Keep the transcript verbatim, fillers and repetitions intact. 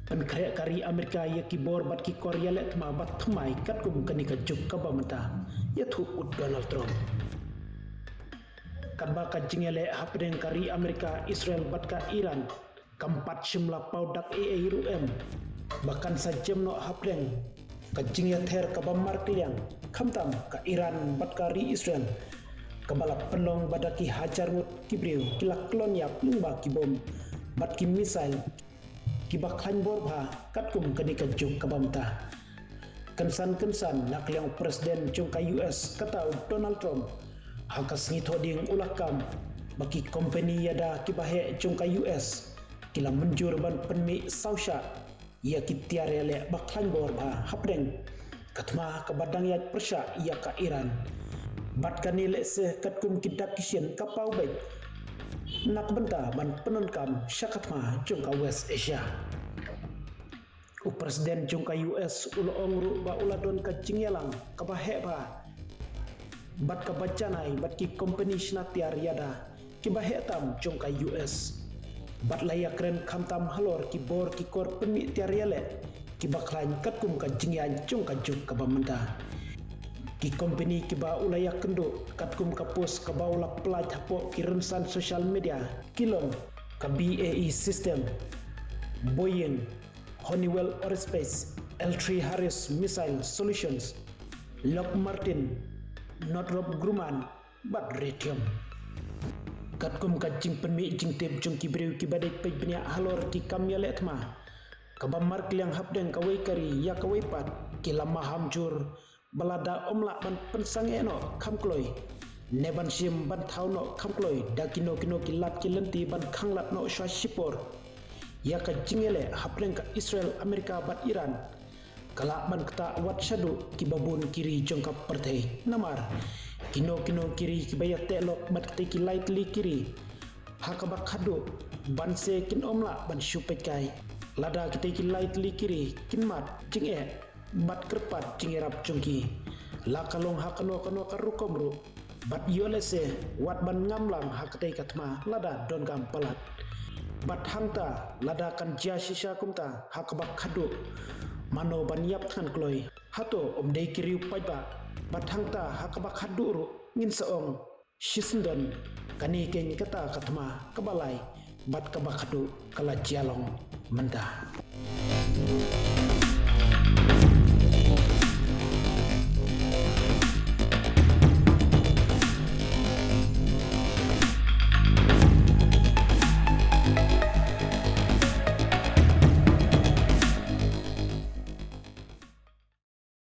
pynkhreh ka ri Amerika ïa ki bor bad ki kor ïaleh thma ba thymmai katkum kane ka juk kaba mynta, ïathuh u Donald Trump. Katba ka jingïaleh hapdeng ka ri Amerika, Israel bad ka Iran kam pat shym la paw dak ei ei ruh em, ba kan sa jem noh hapdeng ka jingïather kaba markylliang, khamtam ka Iran bad ka ri Israel, kaba la pynlong ba da ki hajar ngut ki briew ki la kyllon ïap lyngba ki bom bad ki missile kiba khlaiñ bor bha katkum kane ka juk kaba mynta. Kynsan kynsan na ka liang u President jong ka U S, kata u Donald Trump, ha ka sngi Thohdieng u la kam ba ki kompani ïada kiba heh jong ka U S ki la mynjur ban pynmih saw shah ïa ki tiar ïaleh ba khlaiñ bor bha hapdeng ka thma kaba dang ïaid pyrshah ïa ka Iran. Bad kane lehse katkum ki dak ki sien ka paw beit na ka bynta ban pyndonkam sha ka thma jong ka West Asia. U President jong ka U S u la ong ruh ba u la don ka jingïalang kaba heh bha bad kaba janai bad ki kompani shna tiar ïada kiba heh tam jong ka U S, bad la ïakren khamtam halor ki bor ki kor pynmih tiar ïaleh kiba khlaiñ katkum ka jingïaid jong ka juk kaba mynta. Ki kompani kiba u la ïakynduh katkum ka post kaba u la pynlait hapoh ki rynsan social media ki long ka B A E System, Boeing, Honeywell Aerospace, L three Harris Missile Solutions, Lockheed Martin, Northrop Grumman bad Raytheon. Katkum ka jingpynmih jingtip jong ki briew kiba dei peit bniah halor ki kam ïaleh thma kaba markylliang hapdeng kawei ka ri ïa kawei pat, ki la maham jur ba lada ym lah ban pynsangeh noh kham kloi ne ban shim ban thaw noh kham kloi da kino kino ki lad ki lynti ban khanglad noh shuwa shipor ïa ka jingïaleh hapdeng ka Israel, Amerika bad Iran, ka lah ban ktah wat shaduh kiba bun ki ri jong ka pyrthei. Namar kino kino ki ri kiba ïateh lok bad kitei ki lai tylli ki ri ha kaba khadduh ban se kin ym lah ban shu peitkai lada kitei ki lai tylli ki ri kin mad jingeh bad kyrpad jingïarap jong ki. La ka long ha kano kano ka rukom ruh, bad ïoh lehse wat ban ngam lang ha katei ka thma lada donkam palat. Bad hangta lada kan jia shisha kumta ha kaba khadduh, mano ban ïap thngan kloi? Hato ym dei ki riew paidbah? Bad hangta ha kaba khadduh ruh ngin sa ong shisyndon. Kane keiñ kata ka thma kaba lai bad kaba khadduh ka la jia long mynta.